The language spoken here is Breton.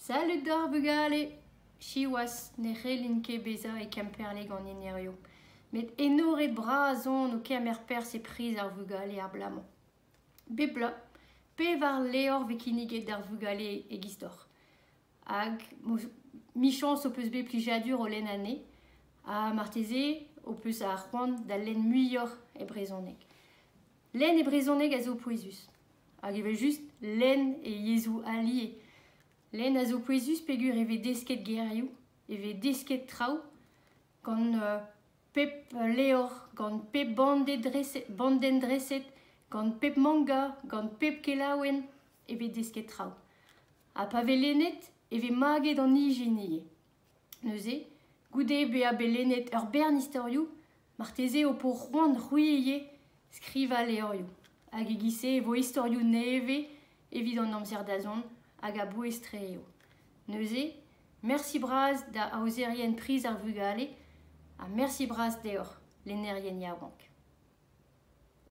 Salud deoc'h bugale! Siwazh ne c'hellin ket bezañ e Kemperle ganin hiziv. Met enoret bras on o kemer perzh e priz ar vugale ar bloaz-mañ. Bep bloaz, pevar levr 'vez kinniget d'ar vugale e-giz deoc'h. Hag 'michañs ho peus bet plijadur o lenn anezhe ha marteze ho peus ar c'hoant da lenn muioc'h e brezhoneg. Lenn e brezhoneg a zo pouezus. Hag evel-just lenn e yezhoù all ivez. Lenn a zo pouezus peogwir e vez desket gerioù, e vez desket traoù gant pep levr, gant pep bandenn dreset, gant pep manga, gant pep kelaouenn e vez desket traoù. Ha pa vez lennet e vez maget an ijin ivez. Neuze, goude bezañ bet lennet ur bern istorioù, marteze ho po c'hoant c'hwi ivez skrivañ levrioù. Hag e-giz-se e vo istorioù nevez evit an amzer da zont hag a-bouez-tre eo. Neuze, mersi bras da aozerien Priz ar Vugale ha mersi bras deoc'h, lennerien yaouank.